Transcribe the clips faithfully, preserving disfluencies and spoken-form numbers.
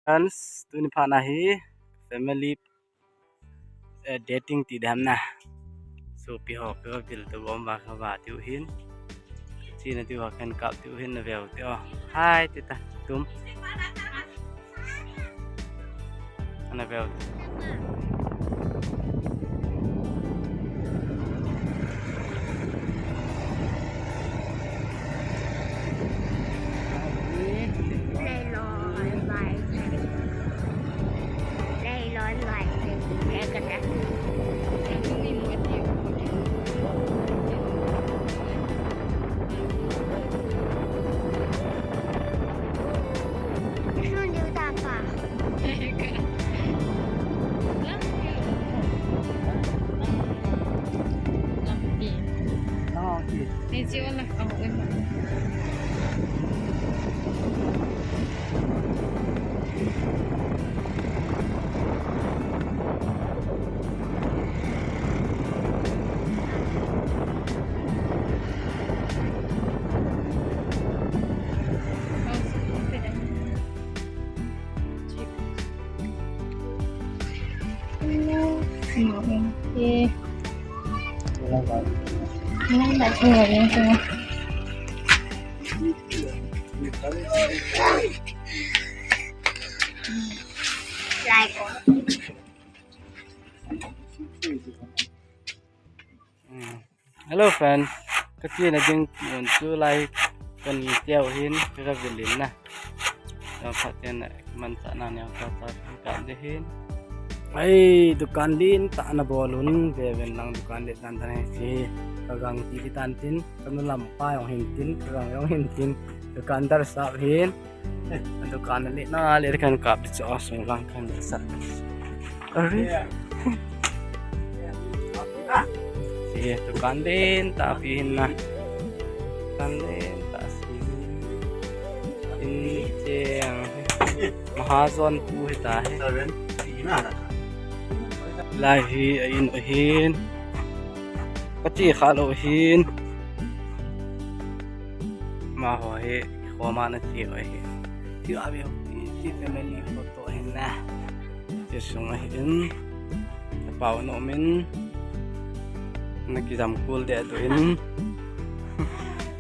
Friends, tuni phat na hi family, eh, dating ti dam na. Sopi ho ka vil to bom ba ka ba tiu hin. Chi na tiu ho kan kap tiu hin na veu tiu. Hai ti ta tum. Ana veu. Hello friend, ka che na ding mun chu lai kan ni teo hin ka vil in na. Ka phat ten man cha na ne ka ta ka de hin. Ai, dukan lin ta na bol un, ve ven lang dukan lin tan tan he si. Ka gang ti ti tan tin, ka nu lam pa yong hin tin, ka gang yong hin tin, dukan dar sa hin. Dukan le na le kan kap chu sung lang kan sa. Are. Sige, dukan din ta pi hin na. Dukan din ta si. In cheng. Mahazon pu hi ta hi. Lai hi a in a hin. Ka che kha lo hin. Ma ho hi khoma na che lo hi. Ti a ve ti family photo hin na. Ti sung a hin. Pau no min. Na ki jam kul de do in.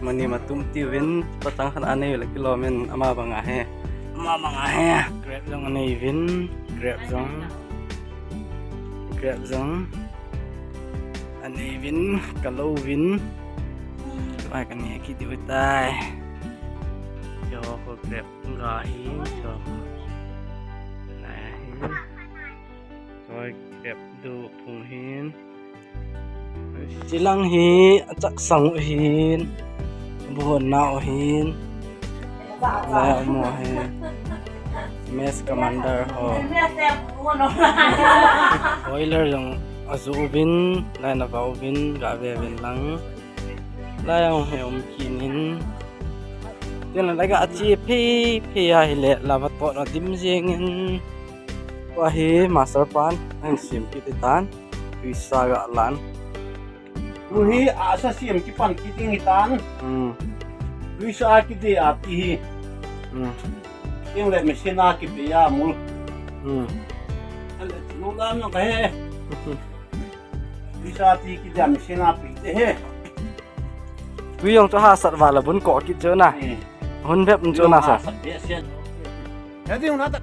Mani ma tum ti vin. Patang khan anei la kilo min ama banga he. Ama banga he. Grab jong anei vin. Grab jong. Grab jong. Anei vin, ka lo vin. Ai ka ne ki diu tai. Yo ko grab ga hi, yo. Nai hi. Koi grab du phung hin. Chilang hi, achak sang u hin. Buhon na u hin. Lai mo hi. Mess commander ho. Boiler jong azu uvin, lai na va uvin, ga ve vin lang. Lai jong he um kinin. Tin lai ga achi phi phi a hi le lava to na dim jengin. Wa hi master pan, an sim kit tan. Tuisa ga lan. Tuhi asa siam kipan kiding hitan. Hmm. Tuisa kidi ati hi. Hmm. Ing le machine a kipe a mul. Hmm. Ale, no dan no kahe. Tuisa ti kidi a machine a pi te he. Tui jong chu hahsat vala bun ko kit chu na. Hmm. Hun bep chu na sa. Hahsat be sian. He ding na ta.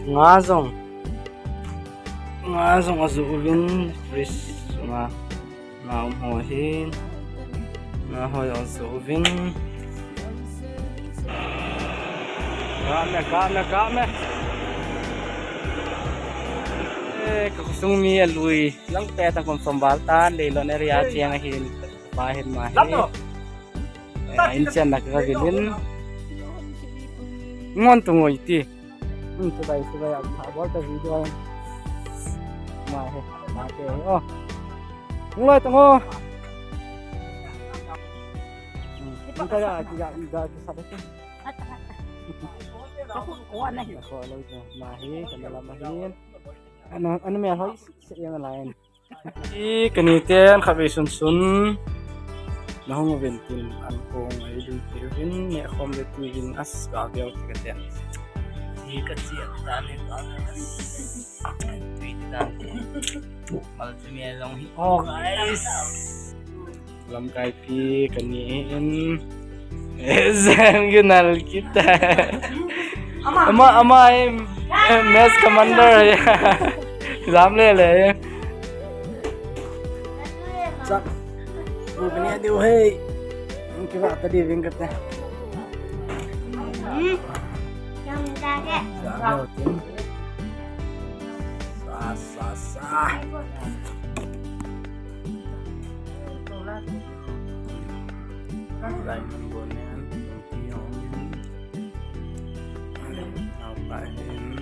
Nga jong. Nga jong azu uvin fridge nga. Nga um ho hin. Nga ho jong azu uvin. Ka me, ka me, ka me. Eh, ka khosung mi alui. Lang pe ta kon som bal tan, Leilon area cheng ahin. Pa hin ma hi. Eh, in chen na ka vilin. Ngon tu ngoi ti. Hmm, subai, subai, a, a, bol ta video. Ma he, ma ke, oh. Ngloi tong o. Hmm, nta ga, ga, ga, ga, sa ba. Ka khu ko na hi. Ka khu lo jo. Ma hi, ka na la ma hi. Ano, ano me hoi se yang lain. I kani ten khatvei sunsun. Na hung uvin tin an kong ai dun ti uvin ne khom le tu uvin as ka bel ti ka ten. Hi ka chi ta ne ka. Tui ti ta. Mal chu me long hi. Oh, guys. Lamkaipi kani in. Exam ginal kita. Ama, ama, eh, mess commander ya. Exam le le. Sa. Ko kani adi, hey. Ang kiba ta di ving kata. Hmm. Yang ta ke. Sa, sa, sa, sa. Lai man go nen, ti hong nen. Nau pa hin.